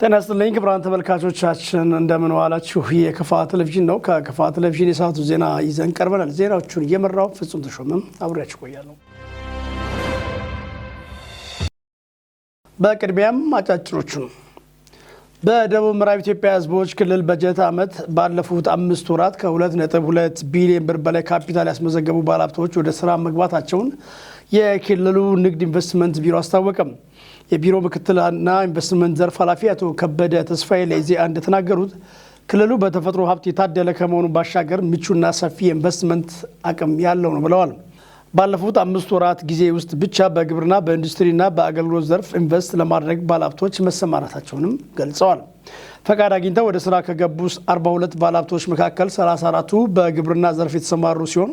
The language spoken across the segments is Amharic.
ጤና ይስጥልኝ ክቡራን ተመልካቾቻችን፣ እንደምን ዋላችሁ? ይህ የከፋ ቴሌቪዥን ነው። ከከፋ ቴሌቪዥን የሰዓቱ ዜና ይዘን ቀርበናል። ዜናዎቹን እየመራው ፍጹም ተሾመም አብሬያችሁ ቆያለሁ። በቅድሚያም አጫጭሮቹን። በደቡብ ምዕራብ ኢትዮጵያ ሕዝቦች ክልል በጀት ዓመት ባለፉት 5 ወራት ከ2.2 ቢሊዮን ብር በላይ ካፒታል ያስመዘገቡ ባለሀብቶች ወደ ስራ መግባታቸውን የክልሉ ንግድ ኢንቨስትመንት ቢሮ አስታወቀ። የቢሮ ምክትልና ኢንቨስትመንት ዘርፍ ኃላፊ አቶ ከበደ ተስፋዬ ለኢዜአ እንደተናገሩት፣ ክልሉ በተፈጥሮ ሀብት የታደለ ከመሆኑ ባሻገር ምቹና ሰፊ የኢንቨስትመንት አቅም ያለው ነው ብለዋል። ባለፉት 5 ወራት ጊዜ ውስጥ ብቻ በግብርና፣ በኢንዱስትሪና በአገልግሎት ዘርፍ ኢንቨስት ለማድረግ ባለሀብቶች መሰማራታቸውንም ገልጸዋል። ፈቃድ አግኝተው ወደ ስራ ከገቡ 42 ባለሀብቶች መካከል 34ቱ በግብርና ዘርፍ የተሰማሩ ሲሆን፣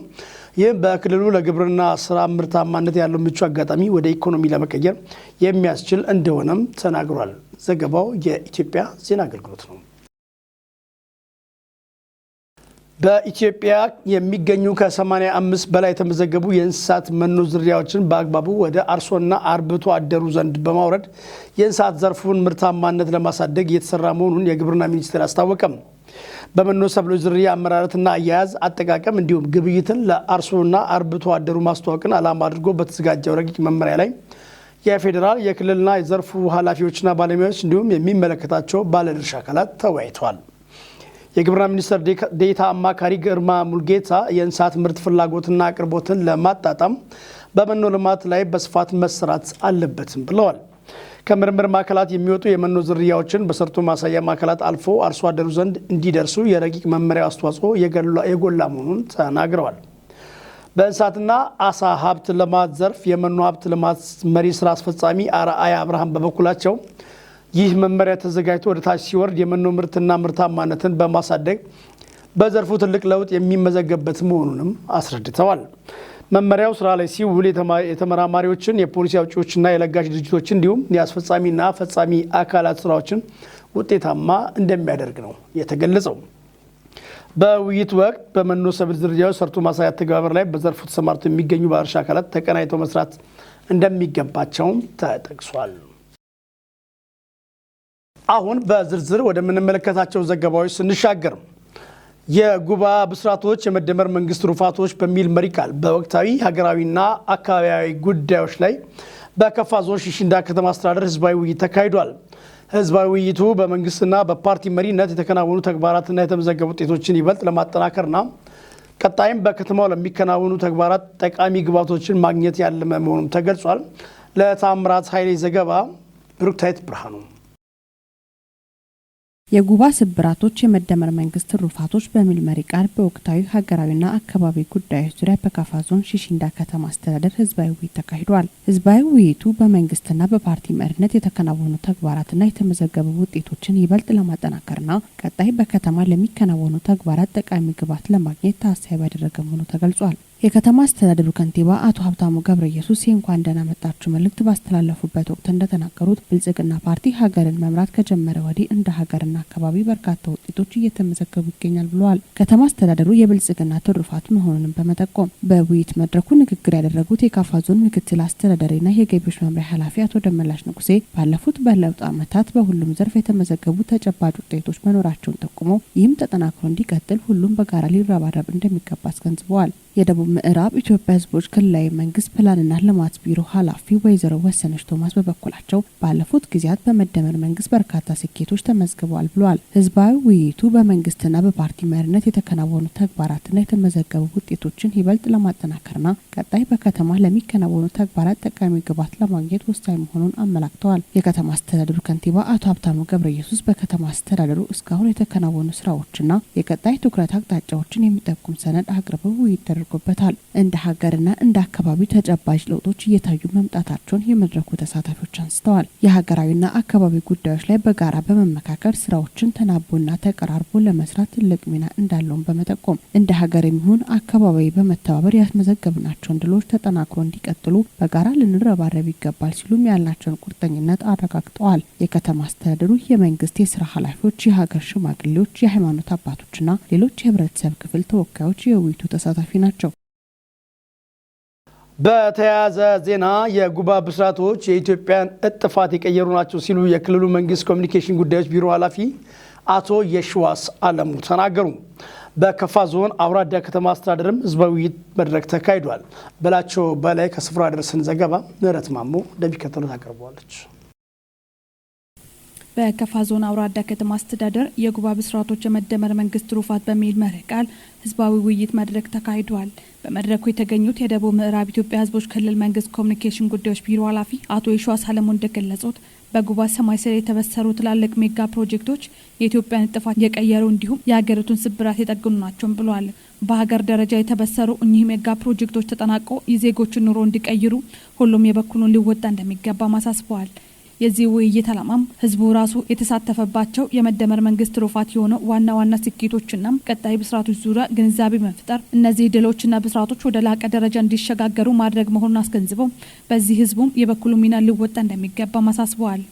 ይህም በክልሉ ለግብርና ስራ ምርታማነት ያለው ምቹ አጋጣሚ ወደ ኢኮኖሚ ለመቀየር የሚያስችል እንደሆነም ተናግሯል። ዘገባው የኢትዮጵያ ዜና አገልግሎት ነው። በኢትዮጵያ የሚገኙ ከ85 በላይ የተመዘገቡ የእንስሳት መኖ ዝርያዎችን በአግባቡ ወደ አርሶና አርብቶ አደሩ ዘንድ በማውረድ የእንስሳት ዘርፉን ምርታማነት ለማሳደግ እየተሰራ መሆኑን የግብርና ሚኒስቴር አስታወቀ። በመኖ ሰብሎች ዝርያ አመራረትና አያያዝ፣ አጠቃቀም እንዲሁም ግብይትን ለአርሶና አርብቶ አደሩ ማስተዋወቅን ዓላማ አድርጎ በተዘጋጀው ረቂቅ መመሪያ ላይ የፌዴራል፣ የክልልና የዘርፉ ኃላፊዎችና ባለሙያዎች እንዲሁም የሚመለከታቸው ባለድርሻ አካላት ተወያይተዋል። የግብርና ሚኒስትር ዴኤታ አማካሪ ግርማ ሙልጌታ የእንስሳት ምርት ፍላጎትና አቅርቦትን ለማጣጣም በመኖ ልማት ላይ በስፋት መሰራት አለበትም ብለዋል። ከምርምር ማዕከላት የሚወጡ የመኖ ዝርያዎችን በሰርቶ ማሳያ ማዕከላት አልፎ አርሶ አደሩ ዘንድ እንዲደርሱ የረቂቅ መመሪያው አስተዋጽኦ የጎላ መሆኑን ተናግረዋል። በእንስሳትና አሳ ሀብት ልማት ዘርፍ የመኖ ሀብት ልማት መሪ ስራ አስፈጻሚ አርአያ አብርሃም በበኩላቸው፣ ይህ መመሪያ ተዘጋጅቶ ወደ ታች ሲወርድ የመኖ ምርትና ምርታማነትን በማሳደግ በዘርፉ ትልቅ ለውጥ የሚመዘገብበት መሆኑንም አስረድተዋል። መመሪያው ስራ ላይ ሲውል የተመራማሪዎችን፣ የፖሊሲ አውጪዎችና የለጋሽ ድርጅቶችን እንዲሁም የአስፈጻሚና ፈጻሚ አካላት ስራዎችን ውጤታማ እንደሚያደርግ ነው የተገለጸው። በውይይት ወቅት በመኖ ሰብል ዝርያዎች ሰርቶ ማሳያ አተገባበር ላይ በዘርፉ ተሰማርተው የሚገኙ ባለድርሻ አካላት ተቀናጅተው መስራት እንደሚገባቸውም ተጠቅሷል። አሁን በዝርዝር ወደምንመለከታቸው ዘገባዎች ስንሻገር፣ የጉባ ብስራቶች የመደመር መንግስት ትሩፋቶች በሚል መሪ ቃል በወቅታዊ ሀገራዊና አካባቢያዊ ጉዳዮች ላይ በከፋ ዞን ሽንዳ ከተማ አስተዳደር ህዝባዊ ውይይት ተካሂዷል። ህዝባዊ ውይይቱ በመንግስትና በፓርቲ መሪነት የተከናወኑ ተግባራትና የተመዘገቡ ውጤቶችን ይበልጥ ለማጠናከርና ቀጣይም በከተማው ለሚከናወኑ ተግባራት ጠቃሚ ግብዓቶችን ማግኘት ያለመ መሆኑም ተገልጿል። ለታምራት ኃይሌ ዘገባ ብሩክታይት ብርሃኑ። የጉባ ስብራቶች የመደመር መንግስት ትሩፋቶች በሚል መሪ ቃል በወቅታዊ ሀገራዊና አካባቢ ጉዳዮች ዙሪያ በካፋ ዞን ሺሺንዳ ከተማ አስተዳደር ህዝባዊ ውይይት ተካሂዷል። ህዝባዊ ውይይቱ በመንግስትና በፓርቲ መሪነት የተከናወኑ ተግባራትና የተመዘገቡ ውጤቶችን ይበልጥ ለማጠናከርና ቀጣይ በከተማ ለሚከናወኑ ተግባራት ጠቃሚ ግብዓት ለማግኘት ታሳቢ ያደረገ መሆኑ ተገልጿል። የከተማ አስተዳደሩ ከንቲባ አቶ ሀብታሙ ገብረ ኢየሱስ የእንኳን ደህና መጣችሁ መልእክት ባስተላለፉበት ወቅት እንደተናገሩት፣ ብልጽግና ፓርቲ ሀገርን መምራት ከጀመረ ወዲህ እንደ ሀገርና አካባቢ በርካታ ውጤቶች እየተመዘገቡ ይገኛል ብለዋል። ከተማ አስተዳደሩ የብልጽግና ትሩፋት መሆኑንም በመጠቆም። በውይይት መድረኩ ንግግር ያደረጉት የካፋ ዞን ምክትል አስተዳዳሪና የገቢዎች መምሪያ ኃላፊ አቶ ደመላሽ ንጉሴ፣ ባለፉት በለውጥ ዓመታት በሁሉም ዘርፍ የተመዘገቡ ተጨባጭ ውጤቶች መኖራቸውን ጠቁመው፣ ይህም ተጠናክሮ እንዲቀጥል ሁሉም በጋራ ሊረባረብ እንደሚገባ አስገንዝበዋል። የደቡብ ምዕራብ ኢትዮጵያ ሕዝቦች ክልላዊ መንግስት ፕላንና ልማት ቢሮ ኃላፊ ወይዘሮ ወሰነች ቶማስ በበኩላቸው፣ ባለፉት ጊዜያት በመደመር መንግስት በርካታ ስኬቶች ተመዝግበዋል ብለዋል። ህዝባዊ ውይይቱ በመንግስትና በፓርቲ መሪነት የተከናወኑ ተግባራትና የተመዘገቡ ውጤቶችን ይበልጥ ለማጠናከርና ቀጣይ በከተማ ለሚከናወኑ ተግባራት ጠቃሚ ግብዓት ለማግኘት ወሳኝ መሆኑን አመላክተዋል። የከተማ አስተዳደሩ ከንቲባ አቶ ሀብታሙ ገብረ ኢየሱስ በከተማ አስተዳደሩ እስካሁን የተከናወኑ ስራዎችና የቀጣይ ትኩረት አቅጣጫዎችን የሚጠቁም ሰነድ አቅርበው ውይይት ተደርጎበታል። እንደ ሀገርና እንደ አካባቢ ተጨባጭ ለውጦች እየታዩ መምጣታቸውን የመድረኩ ተሳታፊዎች አንስተዋል። የሀገራዊና አካባቢ ጉዳዮች ላይ በጋራ በመመካከር ስራዎችን ተናቦና ተቀራርቦ ለመስራት ትልቅ ሚና እንዳለውም በመጠቆም፣ እንደ ሀገር የሚሆን አካባቢ በመተባበር ያስመዘገብናቸውን ድሎች ተጠናክሮ እንዲቀጥሉ በጋራ ልንረባረብ ይገባል ሲሉም ያላቸውን ቁርጠኝነት አረጋግጠዋል። የከተማ አስተዳደሩ የመንግስት የስራ ኃላፊዎች፣ የሀገር ሽማግሌዎች፣ የሃይማኖት አባቶችና ሌሎች የህብረተሰብ ክፍል ተወካዮች የውይይቱ ተሳታፊ ናቸው። በተያያዘ ዜና የጉባ ብስራቶች የኢትዮጵያን እጥፋት የቀየሩ ናቸው ሲሉ የክልሉ መንግስት ኮሚኒኬሽን ጉዳዮች ቢሮ ኃላፊ አቶ የሽዋስ አለሙ ተናገሩ። በከፋ ዞን አውራዳ ከተማ አስተዳደርም ህዝባዊ ውይይት መድረክ ተካሂዷል። በላቸው በላይ ከስፍራው ያደረሰን ዘገባ ምህረት ማሞ እንደሚከተለው ታቀርበዋለች። በከፋ ዞን አውራዳ ከተማ አስተዳደር የጉባ ብስራቶች የመደመር መንግስት ትሩፋት በሚል መርህ ቃል ህዝባዊ ውይይት መድረክ ተካሂዷል። በመድረኩ የተገኙት የደቡብ ምዕራብ ኢትዮጵያ ህዝቦች ክልል መንግስት ኮሚኒኬሽን ጉዳዮች ቢሮ ኃላፊ አቶ የሸዋስ አለሙ እንደገለጹት፣ በጉባ ሰማይ ስር የተበሰሩ ትላልቅ ሜጋ ፕሮጀክቶች የኢትዮጵያን ጥፋት የቀየሩ እንዲሁም የሀገሪቱን ስብራት የጠገኑ ናቸውም ብለዋል። በሀገር ደረጃ የተበሰሩ እኚህ ሜጋ ፕሮጀክቶች ተጠናቆ የዜጎችን ኑሮ እንዲቀይሩ ሁሉም የበኩሉን ሊወጣ እንደሚገባም አሳስበዋል። የዚህ ውይይት ዓላማም ህዝቡ ራሱ የተሳተፈባቸው የመደመር መንግስት ትሩፋት የሆነው ዋና ዋና ስኬቶችና ቀጣይ ብስራቶች ዙሪያ ግንዛቤ መፍጠር፣ እነዚህ ድሎችና ብስራቶች ወደ ላቀ ደረጃ እንዲሸጋገሩ ማድረግ መሆኑን አስገንዝበው፣ በዚህ ህዝቡም የበኩሉ ሚና ሊወጣ እንደሚገባም አሳስበዋል።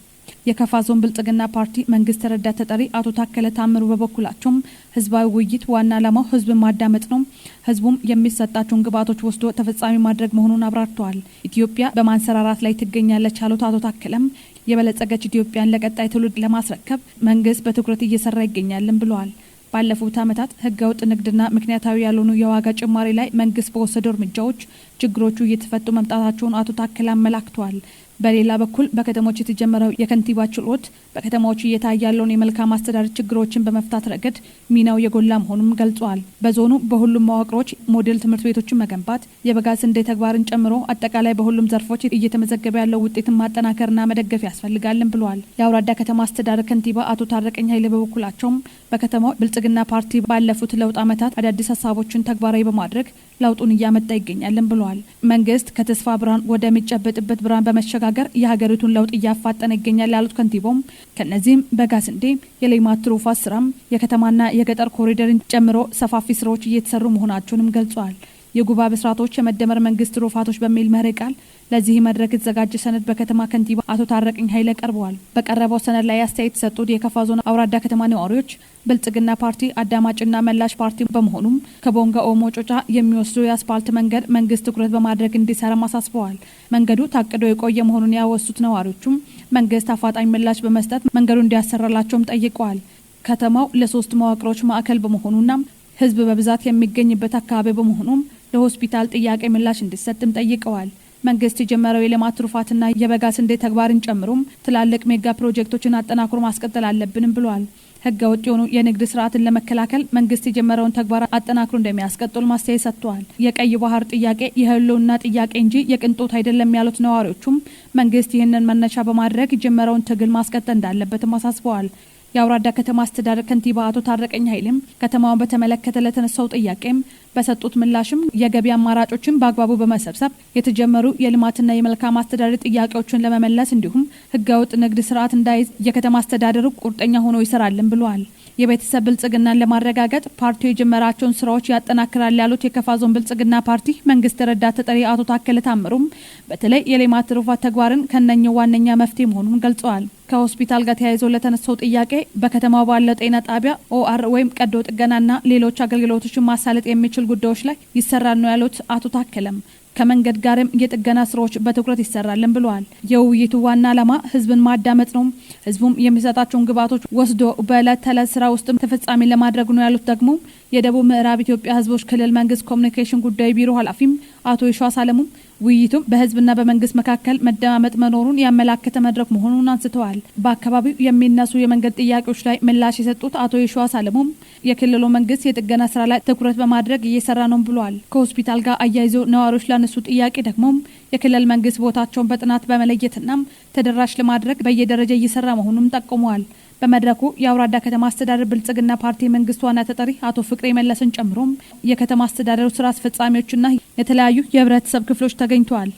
የከፋ ዞን ብልጽግና ፓርቲ መንግስት ረዳት ተጠሪ አቶ ታከለ ታምሩ በበኩላቸውም ህዝባዊ ውይይት ዋና ዓላማው ህዝብን ማዳመጥ ነው፣ ህዝቡም የሚሰጣቸውን ግብዓቶች ወስዶ ተፈጻሚ ማድረግ መሆኑን አብራርተዋል። ኢትዮጵያ በማንሰራራት ላይ ትገኛለች ያሉት አቶ ታከለም፣ የበለጸገች ኢትዮጵያን ለቀጣይ ትውልድ ለማስረከብ መንግስት በትኩረት እየሰራ ይገኛልን ብለዋል። ባለፉት ዓመታት ህገወጥ ንግድና ምክንያታዊ ያልሆኑ የዋጋ ጭማሪ ላይ መንግስት በወሰደው እርምጃዎች ችግሮቹ እየተፈቱ መምጣታቸውን አቶ ታከለ አመላክተዋል። በሌላ በኩል በከተሞች የተጀመረው የከንቲባ ችሎት በከተማዎች እየታየ ያለውን የመልካም አስተዳደር ችግሮችን በመፍታት ረገድ ሚናው የጎላ መሆኑም ገልጿል። በዞኑ በሁሉም መዋቅሮች ሞዴል ትምህርት ቤቶችን መገንባት፣ የበጋ ስንዴ ተግባርን ጨምሮ አጠቃላይ በሁሉም ዘርፎች እየተመዘገበ ያለው ውጤትን ማጠናከርና መደገፍ ያስፈልጋልን ብለዋል። የአውራዳ ከተማ አስተዳደር ከንቲባ አቶ ታረቀኝ ኃይሌ በበኩላቸውም በከተማው ብልጽግና ፓርቲ ባለፉት ለውጥ ዓመታት አዳዲስ ሀሳቦችን ተግባራዊ በማድረግ ለውጡን እያመጣ ይገኛልን ብለዋል። መንግስት ከተስፋ ብርሃን ወደሚጨበጥበት ብርሃን በመሸጋገር የሀገሪቱን ለውጥ እያፋጠነ ይገኛል ያሉት ከንቲባውም፣ ከነዚህም በጋ ስንዴ፣ የሌማት ትሩፋት ስራም፣ የከተማና የገጠር ኮሪደርን ጨምሮ ሰፋፊ ስራዎች እየተሰሩ መሆናቸውንም ገልጸዋል። የጉባ ብስራቶች የመደመር መንግስት ትሩፋቶች በሚል መሪ ቃል ለዚህ መድረክ የተዘጋጀ ሰነድ በከተማ ከንቲባ አቶ ታረቀኝ ኃይለ ቀርበዋል። በቀረበው ሰነድ ላይ አስተያየት የሰጡት የከፋ ዞን አውራዳ ከተማ ነዋሪዎች፣ ብልጽግና ፓርቲ አዳማጭና መላሽ ፓርቲ በመሆኑም ከቦንጋ ኦሞ ጮጫ የሚወስደው የአስፓልት መንገድ መንግስት ትኩረት በማድረግ እንዲሰራም አሳስበዋል። መንገዱ ታቅዶ የቆየ መሆኑን ያወሱት ነዋሪዎቹም፣ መንግስት አፋጣኝ ምላሽ በመስጠት መንገዱ እንዲያሰራላቸውም ጠይቀዋል። ከተማው ለሶስት መዋቅሮች ማዕከል በመሆኑና ህዝብ በብዛት የሚገኝበት አካባቢ በመሆኑም ለሆስፒታል ጥያቄ ምላሽ እንዲሰጥም ጠይቀዋል። መንግስት የጀመረው የሌማት ትሩፋትና የበጋ ስንዴ ተግባርን ጨምሮም ትላልቅ ሜጋ ፕሮጀክቶችን አጠናክሮ ማስቀጠል አለብንም ብለዋል። ህገ ወጥ የሆኑ የንግድ ስርዓትን ለመከላከል መንግስት የጀመረውን ተግባር አጠናክሮ እንደሚያስቀጥል ማስተያየት ሰጥተዋል። የቀይ ባህር ጥያቄ የህልውና ጥያቄ እንጂ የቅንጦት አይደለም ያሉት ነዋሪዎቹም፣ መንግስት ይህንን መነሻ በማድረግ የጀመረውን ትግል ማስቀጠል እንዳለበትም አሳስበዋል። የአውራዳ ከተማ አስተዳደር ከንቲባ አቶ ታረቀኝ ኃይልም ከተማዋን በተመለከተ ለተነሳው ጥያቄም በሰጡት ምላሽም፣ የገቢ አማራጮችን በአግባቡ በመሰብሰብ የተጀመሩ የልማትና የመልካም አስተዳደር ጥያቄዎችን ለመመለስ እንዲሁም ህገወጥ ንግድ ስርዓት እንዳይዝ የከተማ አስተዳደሩ ቁርጠኛ ሆኖ ይሰራልን ብለዋል። የቤተሰብ ብልጽግናን ለማረጋገጥ ፓርቲው የጀመራቸውን ስራዎች ያጠናክራል ያሉት የከፋ ዞን ብልጽግና ፓርቲ መንግስት ረዳት ተጠሪ አቶ ታከለ ታምሩም፣ በተለይ የሌማት ትሩፋት ተግባርን ከነኚህ ዋነኛ መፍትሄ መሆኑን ገልጸዋል። ከሆስፒታል ጋር ተያይዞ ለተነሳው ጥያቄ፣ በከተማው ባለው ጤና ጣቢያ OR ወይም ቀዶ ጥገናና ሌሎች አገልግሎቶችን ማሳለጥ የሚችል ጉዳዮች ላይ ይሰራል ነው ያሉት አቶ ታከለም። ከመንገድ ጋርም የጥገና ስራዎች በትኩረት ይሰራልን ብለዋል። የውይይቱ ዋና ዓላማ ህዝብን ማዳመጥ ነው። ህዝቡም የሚሰጣቸውን ግብዓቶች ወስዶ በዕለት ተዕለት ስራ ውስጥ ተፈጻሚ ለማድረግ ነው ያሉት ደግሞ የደቡብ ምዕራብ ኢትዮጵያ ህዝቦች ክልል መንግስት ኮሚኒኬሽን ጉዳይ ቢሮ ኃላፊም አቶ የሸዋስ አለሙም፣ ውይይቱም በህዝብና በመንግስት መካከል መደማመጥ መኖሩን ያመላከተ መድረክ መሆኑን አንስተዋል። በአካባቢው የሚነሱ የመንገድ ጥያቄዎች ላይ ምላሽ የሰጡት አቶ የሸዋስ አለሙም፣ የክልሉ መንግስት የጥገና ስራ ላይ ትኩረት በማድረግ እየሰራ ነው ብለዋል። ከሆስፒታል ጋር አያይዞ ነዋሪዎች ላነሱ ጥያቄ ደግሞ፣ የክልል መንግስት ቦታቸውን በጥናት በመለየትና ተደራሽ ለማድረግ በየደረጃ እየሰራ መሆኑንም ጠቁመዋል። በመድረኩ የአውራዳ ከተማ አስተዳደር ብልጽግና ፓርቲ መንግስት ዋና ተጠሪ አቶ ፍቅሬ መለስን ጨምሮም የከተማ አስተዳደሩ ስራ አስፈጻሚዎችና የተለያዩ የህብረተሰብ ክፍሎች ተገኝተዋል።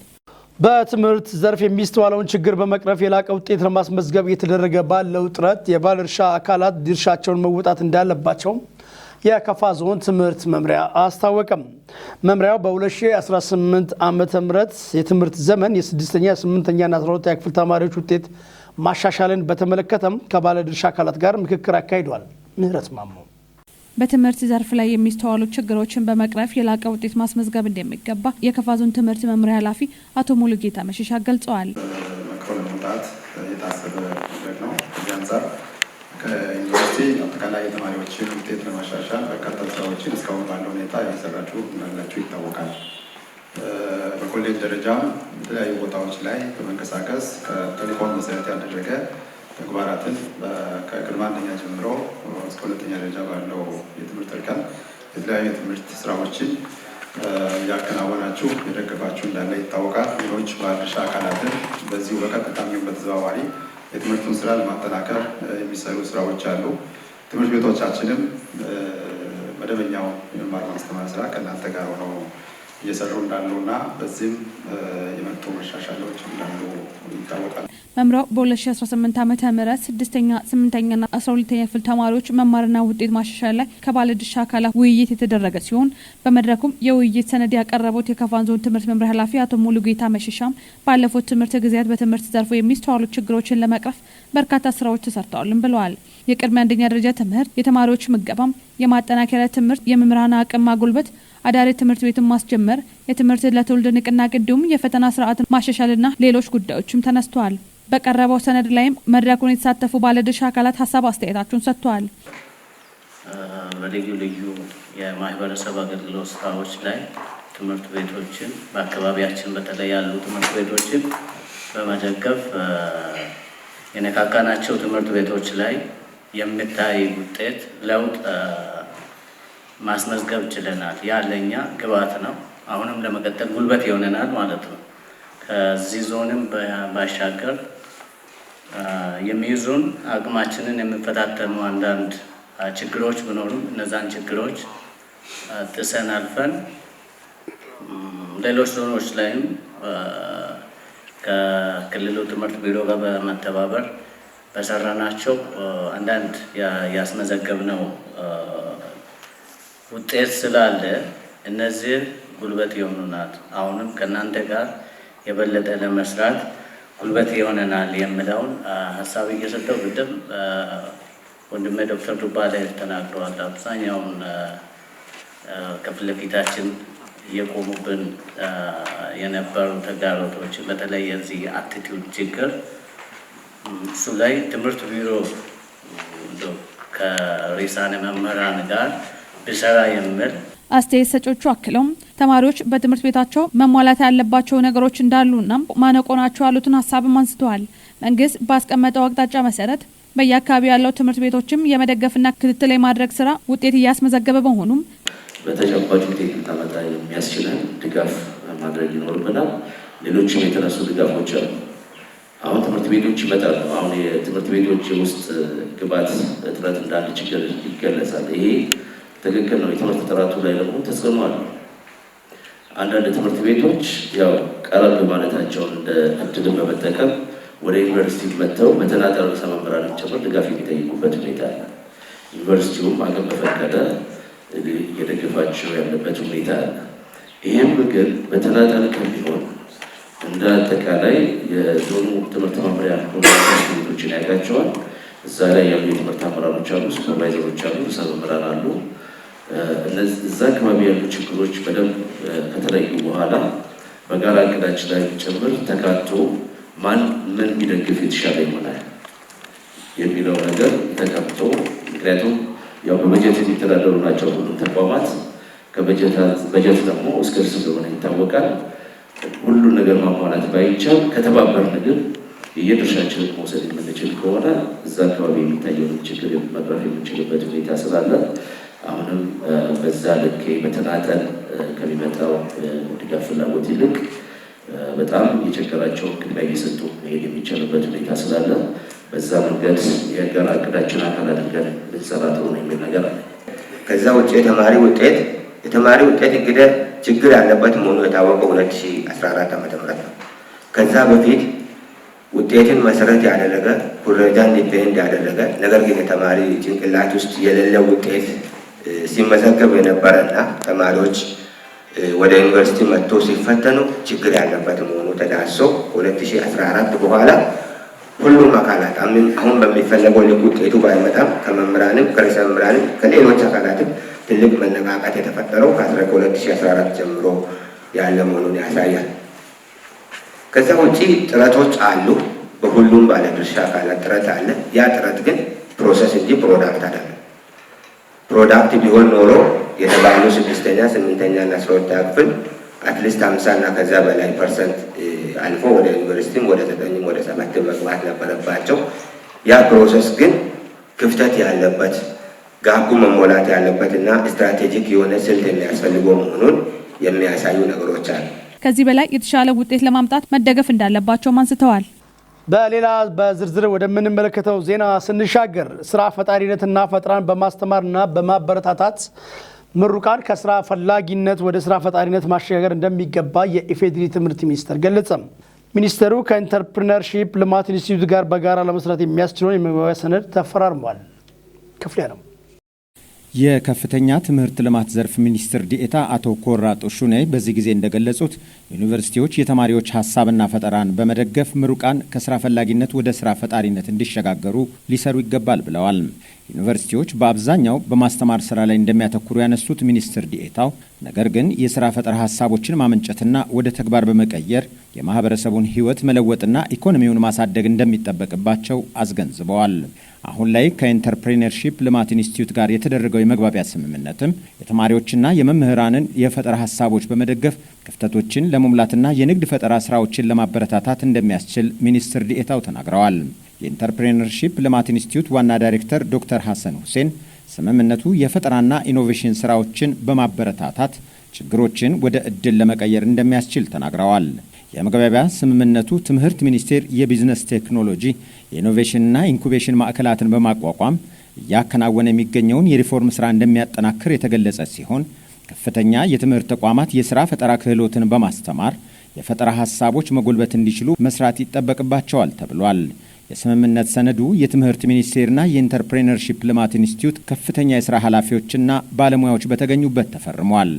በትምህርት ዘርፍ የሚስተዋለውን ችግር በመቅረፍ የላቀ ውጤት ለማስመዝገብ እየተደረገ ባለው ጥረት የባለድርሻ አካላት ድርሻቸውን መወጣት እንዳለባቸው የከፋ ዞን ትምህርት መምሪያ አስታወቀም። መምሪያው በ2018 ዓ.ም የትምህርት ዘመን የስድስተኛ፣ ስምንተኛና 12ኛ ክፍል ተማሪዎች ውጤት ማሻሻልን በተመለከተም ከባለድርሻ አካላት ጋር ምክክር አካሂዷል። ምህረት ማሞ። በትምህርት ዘርፍ ላይ የሚስተዋሉ ችግሮችን በመቅረፍ የላቀ ውጤት ማስመዝገብ እንደሚገባ የከፋ ዞን ትምህርት መምሪያ ኃላፊ አቶ ሙሉጌታ መሸሻ ገልጸዋል። መክሮ ለመውጣት የታሰበ መድረክ ነው። ከዚህ አንጻር ከዩኒቨርሲቲ አጠቃላይ የተማሪዎችን ውጤት ለማሻሻል በርካታ ስራዎችን እስካሁን ባለው ሁኔታ እየሰራችሁ እንዳላችሁ ይታወቃል። በኮሌጅ ደረጃም የተለያዩ ቦታዎች ላይ በመንቀሳቀስ ከተልዕኮን መሰረት ያደረገ ተግባራትን ከቅድመ አንደኛ ጀምሮ እስከ ሁለተኛ ደረጃ ባለው የትምህርት እርከን የተለያዩ የትምህርት ስራዎችን እያከናወናችሁ የደገፋችሁ እንዳለ ይታወቃል። ሌሎች ባለድርሻ አካላትን በዚሁ በቀጥታም ይሁን በተዘዋዋሪ የትምህርቱን ስራ ለማጠናከር የሚሰሩ ስራዎች አሉ። ትምህርት ቤቶቻችንም መደበኛው የመማር ማስተማር ስራ ከእናንተ ጋር ሆነው እየሰሩ እንዳሉ እና በዚህም የመጡ መሻሻሎች እንዳሉ ይታወቃል። መምሪያው በ2018 ዓ.ም 6ኛ፣ 8ኛና 12ኛ ክፍል ተማሪዎች መማርና ውጤት ማሻሻል ላይ ከባለድርሻ አካላት ውይይት የተደረገ ሲሆን፣ በመድረኩም የውይይት ሰነድ ያቀረቡት የከፋ ዞን ትምህርት መምሪያ ኃላፊ አቶ ሙሉጌታ መሸሻም ባለፉት ትምህርት ጊዜያት በትምህርት ዘርፉ የሚስተዋሉ ችግሮችን ለመቅረፍ በርካታ ስራዎች ተሰርተዋልም ብለዋል። የቅድመ አንደኛ ደረጃ ትምህርት፣ የተማሪዎች ምገባም፣ የማጠናከሪያ ትምህርት፣ የመምህራን አቅም ማጎልበት፣ አዳሪ ትምህርት ቤትን ማስጀመር፣ የትምህርት ለትውልድ ንቅናቄ እንዲሁም የፈተና ስርዓትን ማሻሻልና ሌሎች ጉዳዮችም ተነስተዋል። በቀረበው ሰነድ ላይም መድረኩን የተሳተፉ ባለድርሻ አካላት ሀሳብ አስተያየታቸውን ሰጥተዋል። በልዩ ልዩ የማህበረሰብ አገልግሎት ስራዎች ላይ ትምህርት ቤቶችን፣ በአካባቢያችን በተለይ ያሉ ትምህርት ቤቶችን በመደገፍ የነካካናቸው ትምህርት ቤቶች ላይ የሚታይ ውጤት ለውጥ ማስመዝገብ ችለናል። ያ ለእኛ ግብዓት ነው። አሁንም ለመቀጠል ጉልበት ይሆነናል ማለት ነው። ከዚህ ዞንም ባሻገር የሚይዙን አቅማችንን የሚፈታተኑ አንዳንድ ችግሮች ቢኖሩም እነዛን ችግሮች ጥሰን አልፈን ሌሎች ዞኖች ላይም ከክልሉ ትምህርት ቢሮ ጋር በመተባበር በሰራናቸው አንዳንድ ያስመዘገብነው ውጤት ስላለ እነዚህ ጉልበት ይሆኑናል። አሁንም ከእናንተ ጋር የበለጠ ለመስራት ጉልበት ይሆነናል የሚለውን ሀሳብ እየሰጠው፣ ቅድም ወንድሜ ዶክተር ዱባለ ተናግረዋል። አብዛኛውን ከፊት ለፊታችን እየቆሙብን የነበሩ ተግዳሮቶችን፣ በተለይ የዚህ attitude ችግር፣ እሱ ላይ ትምህርት ቢሮ ከርዕሳነ መምህራን ጋር ቢሰራ የሚል አስተያየት ሰጮቹ አክለውም ተማሪዎች በትምህርት ቤታቸው መሟላት ያለባቸው ነገሮች እንዳሉና ማነቆ ናቸው ያሉትን ሀሳብም አንስተዋል። መንግስት ባስቀመጠው አቅጣጫ መሰረት በየአካባቢው ያለው ትምህርት ቤቶችም የመደገፍና ክትትል የማድረግ ስራ ውጤት እያስመዘገበ መሆኑም በተጨባጭ ውጤት ልናመጣ የሚያስችለን ድጋፍ ማድረግ ይኖርብናል። ሌሎችም የተነሱ ድጋፎች አሉ። አሁን ትምህርት ቤቶች ይመጣሉ። አሁን የትምህርት ቤቶች የውስጥ ግብዓት እጥረት እንዳንድ ችግር ይገለጻል። ይሄ ትክክል ነው። የትምህርት ጥራቱ ላይ ደግሞ ተጽዕኖ አለ። አንዳንድ ትምህርት ቤቶች ያው ቀረብ ማለታቸውን እንደ እድልን በመጠቀም ወደ ዩኒቨርሲቲ መጥተው በተናጠል ርዕሰ መምህራንም ጭምር ድጋፍ የሚጠይቁበት ሁኔታ አለ። ዩኒቨርሲቲውም አቅም በፈቀደ እየደገፋቸው ያለበት ሁኔታ አለ። ይህም ግን በተናጠል ከሚሆን እንደ አጠቃላይ የዞኑ ትምህርት መምሪያ ትምህርት ቤቶችን ያውቃቸዋል። እዛ ላይ ያሉ የትምህርት አመራሮች አሉ፣ ሱፐርቫይዘሮች አሉ፣ ርዕሰ መምህራን አሉ። እዛ አካባቢ ያሉ ችግሮች በደንብ ከተለዩ በኋላ በጋራ እቅዳችን ላይ ጭምር ተካቶ ማን ምን ቢደግፍ የተሻለ ይሆናል የሚለው ነገር ተቀምጦ፣ ምክንያቱም ያው በበጀት የሚተዳደሩ ናቸው ሁሉም ተቋማት። ከበጀት በጀት ደግሞ scarce እንደሆነ ይታወቃል። ሁሉን ነገር ማሟላት ባይቻል ከተባበርን ግን የየድርሻችንን መውሰድ የምንችል ከሆነ እዛ አካባቢ የሚታየውን ችግር መቅረፍ የምንችልበት ሁኔታ ስላለ፣ አሁንም በዛ ልክ በተናጠል ከሚመጣው ድጋፍ ፍላጎት ይልቅ በጣም የቸገራቸውን ቅድሚያ እየሰጡ መሄድ የሚቻልበት ሁኔታ ስላለ በዛ መንገድ የጋራ እቅዳችን አካል አድርገን ብንሰራ ጥሩ ነው የሚል ነገር አለ። ከዛ ውጭ የተማሪ ውጤት እንግዲህ ችግር ያለበት መሆኑ የታወቀው 2014 ዓ.ም ነው። ከዛ በፊት ውጤትን መሰረት ያደረገ፣ ኩረጃን depend ያደረገ፣ ነገር ግን የተማሪ ጭንቅላት ውስጥ የሌለ ውጤት ሲመዘገብ የነበረ እና ተማሪዎች ወደ ዩኒቨርሲቲ መጥቶ ሲፈተኑ ችግር ያለበት መሆኑ ተዳሶ 2014 በኋላ ሁሉም አካላት አሁን በሚፈለገው ልክ ውጤቱ ባይመጣም ከመምህራንም፣ ከርዕሰ መምህራንም፣ ከሌሎች አካላትም ትልቅ መነቃቃት የተፈጠረው ከ2014 ጀምሮ ያለ መሆኑን ያሳያል። ከዛ ውጪ ጥረቶች አሉ። በሁሉም ባለድርሻ አካላት ጥረት አለ። ያ ጥረት ግን process እንጂ product አይደለም። Product ቢሆን ኖሮ የተባሉ ስድስተኛ፣ ስምንተኛ እና 12ኛ ክፍል at least 50 እና ከዛ በላይ percent አልፎ ወደ ዩኒቨርሲቲም ወደ ዘጠኝም ወደ ሰባትም መግባት ነበረባቸው። ያ process ግን ክፍተት ያለበት፣ gap ኡ መሞላት ያለበት እና strategic የሆነ ስልት የሚያስፈልገው መሆኑን የሚያሳዩ ነገሮች አሉ። ከዚህ በላይ የተሻለ ውጤት ለማምጣት መደገፍ እንዳለባቸውም አንስተዋል። በሌላ በዝርዝር ወደምንመለከተው ዜና ስንሻገር፣ ስራ ፈጣሪነትና ፈጠራን በማስተማርና በማበረታታት ምሩቃን ከስራ ፈላጊነት ወደ ስራ ፈጣሪነት ማሸጋገር እንደሚገባ የኢፌዴሪ ትምህርት ሚኒስቴር ገለጸ። ሚኒስቴሩ ከኢንተርፕርነርሺፕ ልማት ኢንስቲትዩት ጋር በጋራ ለመስራት የሚያስችለውን የመግባቢያ ሰነድ ተፈራርሟል። ክፍሌ ነው። የከፍተኛ ትምህርት ልማት ዘርፍ ሚኒስትር ዲኤታ አቶ ኮራ ጡሹኔ በዚህ ጊዜ እንደገለጹት ዩኒቨርሲቲዎች የተማሪዎች ሀሳብና ፈጠራን በመደገፍ ምሩቃን ከስራ ፈላጊነት ወደ ስራ ፈጣሪነት እንዲሸጋገሩ ሊሰሩ ይገባል ብለዋል። ዩኒቨርሲቲዎች በአብዛኛው በማስተማር ስራ ላይ እንደሚያተኩሩ ያነሱት ሚኒስትር ዲኤታው፣ ነገር ግን የስራ ፈጠራ ሀሳቦችን ማመንጨትና ወደ ተግባር በመቀየር የማህበረሰቡን ሕይወት መለወጥና ኢኮኖሚውን ማሳደግ እንደሚጠበቅባቸው አስገንዝበዋል። አሁን ላይ ከኢንተርፕሬነርሺፕ ልማት ኢንስቲትዩት ጋር የተደረገው የመግባቢያ ስምምነትም የተማሪዎችና የመምህራንን የፈጠራ ሀሳቦች በመደገፍ ክፍተቶችን ለመሙላትና የንግድ ፈጠራ ስራዎችን ለማበረታታት እንደሚያስችል ሚኒስትር ዲኤታው ተናግረዋል። የኢንተርፕሬነርሺፕ ልማት ኢንስቲትዩት ዋና ዳይሬክተር ዶክተር ሐሰን ሁሴን ስምምነቱ የፈጠራና ኢኖቬሽን ስራዎችን በማበረታታት ችግሮችን ወደ እድል ለመቀየር እንደሚያስችል ተናግረዋል። የመግባቢያ ስምምነቱ ትምህርት ሚኒስቴር የቢዝነስ ቴክኖሎጂ፣ የኢኖቬሽንና ኢንኩቤሽን ማዕከላትን በማቋቋም እያከናወነ የሚገኘውን የሪፎርም ስራ እንደሚያጠናክር የተገለጸ ሲሆን፣ ከፍተኛ የትምህርት ተቋማት የስራ ፈጠራ ክህሎትን በማስተማር የፈጠራ ሀሳቦች መጎልበት እንዲችሉ መስራት ይጠበቅባቸዋል ተብሏል። የስምምነት ሰነዱ የትምህርት ሚኒስቴርና የኢንተርፕሬነርሺፕ ልማት ኢንስቲትዩት ከፍተኛ የስራ ኃላፊዎችና ባለሙያዎች በተገኙበት ተፈርሟል።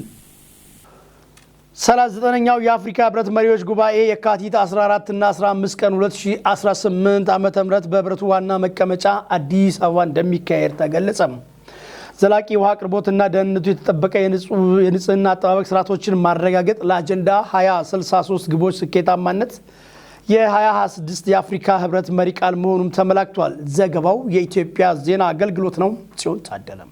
39ኛው የአፍሪካ ህብረት መሪዎች ጉባኤ የካቲት 14 እና 15 ቀን 2018 ዓ ም በህብረቱ ዋና መቀመጫ አዲስ አበባ እንደሚካሄድ ተገለጸ። ዘላቂ ውሃ አቅርቦትና ደህንነቱ የተጠበቀ የንጽህና አጠባበቅ ስርዓቶችን ማረጋገጥ ለአጀንዳ 2063 ግቦች ስኬታማነት የ2026 የአፍሪካ ህብረት መሪ ቃል መሆኑም ተመላክቷል። ዘገባው የኢትዮጵያ ዜና አገልግሎት ነው። ጽዮን ታደለም።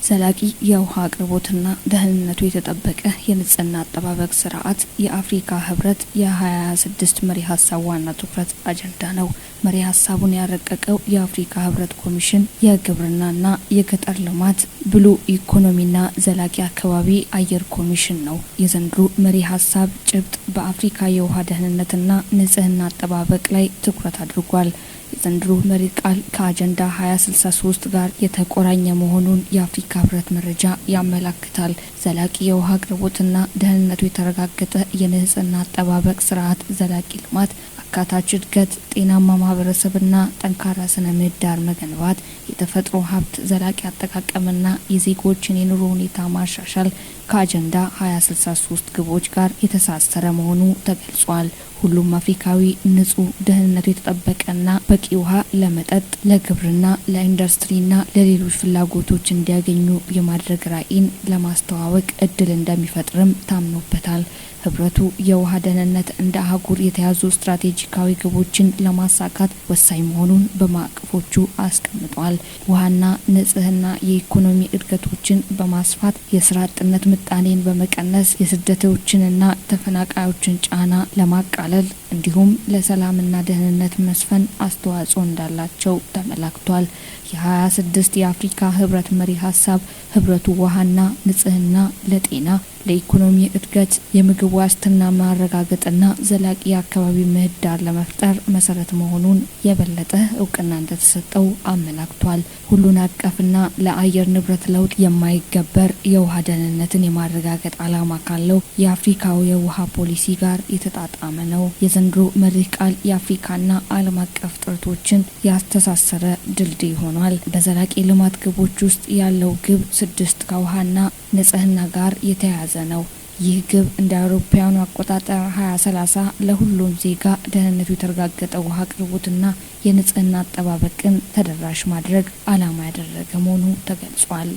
ዘላቂ የውሃ አቅርቦትና ደህንነቱ የተጠበቀ የንጽህና አጠባበቅ ስርዓት የአፍሪካ ህብረት የ2026 መሪ ሀሳብ ዋና ትኩረት አጀንዳ ነው። መሪ ሀሳቡን ያረቀቀው የአፍሪካ ህብረት ኮሚሽን የግብርናና የገጠር ልማት፣ ብሉ ኢኮኖሚና ዘላቂ አካባቢ አየር ኮሚሽን ነው። የዘንድሮ መሪ ሀሳብ ጭብጥ በአፍሪካ የውሃ ደህንነትና ንጽህና አጠባበቅ ላይ ትኩረት አድርጓል። የዘንድሮ መሪ ቃል ከአጀንዳ 2063 ጋር የተቆራኘ መሆኑን የአፍሪካ ህብረት መረጃ ያመላክታል። ዘላቂ የውሃ አቅርቦትና ደህንነቱ የተረጋገጠ የንጽህና አጠባበቅ ስርዓት ዘላቂ ልማት፣ አካታች እድገት፣ ጤናማ ማህበረሰብና ጠንካራ ስነ ምህዳር መገንባት፣ የተፈጥሮ ሀብት ዘላቂ አጠቃቀምና የዜጎችን የኑሮ ሁኔታ ማሻሻል ከአጀንዳ 2063 ግቦች ጋር የተሳሰረ መሆኑ ተገልጿል። ሁሉም አፍሪካዊ ንጹህ፣ ደህንነቱ የተጠበቀና በቂ ውሃ ለመጠጥ፣ ለግብርና፣ ለኢንዱስትሪና ለሌሎች ፍላጎቶች እንዲያገኙ የማድረግ ራዕይን ለማስተዋወቅ እድል እንደሚፈጥርም ታምኖበታል። ህብረቱ የውሃ ደህንነት እንደ አህጉር የተያዙ ስትራቴጂካዊ ግቦችን ለማሳካት ወሳኝ መሆኑን በማዕቀፎቹ አስቀምጧል። ውሃና ንጽህና የኢኮኖሚ እድገቶችን በማስፋት፣ የስራ አጥነት ምጣኔን በመቀነስ፣ የስደተኞችንና ተፈናቃዮችን ጫና ለማቃለል እንዲሁም ለሰላምና ደህንነት መስፈን አስተዋጽኦ እንዳላቸው ተመላክቷል። የ26 የአፍሪካ ህብረት መሪ ሀሳብ ህብረቱ ውሃና ንጽህና ለጤና፣ ለኢኮኖሚ እድገት፣ የምግብ ዋስትና ማረጋገጥና ዘላቂ የአካባቢ ምህዳር ለመፍጠር መሰረት መሆኑን የበለጠ እውቅና እንደተሰጠው አመላክቷል። ሁሉን አቀፍና ለአየር ንብረት ለውጥ የማይገበር የውሃ ደህንነትን የማረጋገጥ ዓላማ ካለው የአፍሪካው የውሃ ፖሊሲ ጋር የተጣጣመ ነው። የዘንድሮ መሪ ቃል የአፍሪካና ዓለም አቀፍ ጥረቶችን ያስተሳሰረ ድልድይ ሆኗል። በዘላቂ ልማት ግቦች ውስጥ ያለው ግብ 6 ከውሃና ንጽህና ጋር የተያያዘ ነው። ይህ ግብ እንደ አውሮፓውያኑ አቆጣጠር 2030 ለሁሉም ዜጋ ደህንነቱ የተረጋገጠ ውሃ አቅርቦትና የንጽህና አጠባበቅን ተደራሽ ማድረግ ዓላማ ያደረገ መሆኑ ተገልጿል።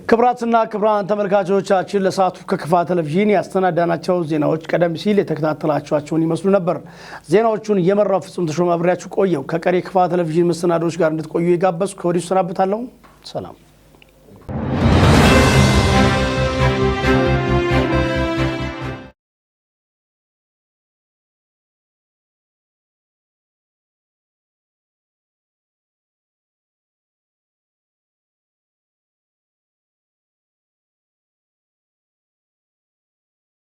ክቡራትና ክቡራን ተመልካቾቻችን፣ ለሰዓቱ ከከፋ ቴሌቪዥን ያሰናዳናቸው ዜናዎች ቀደም ሲል የተከታተላችኋቸውን ይመስሉ ነበር። ዜናዎቹን እየመራው ፍጹም ተሾመ አብሬያችሁ ቆየሁ። ከቀሪ የከፋ ቴሌቪዥን መሰናዶዎች ጋር እንድትቆዩ እየጋበዝኩ ከወዲሁ እሰናበታለሁ። ሰላም።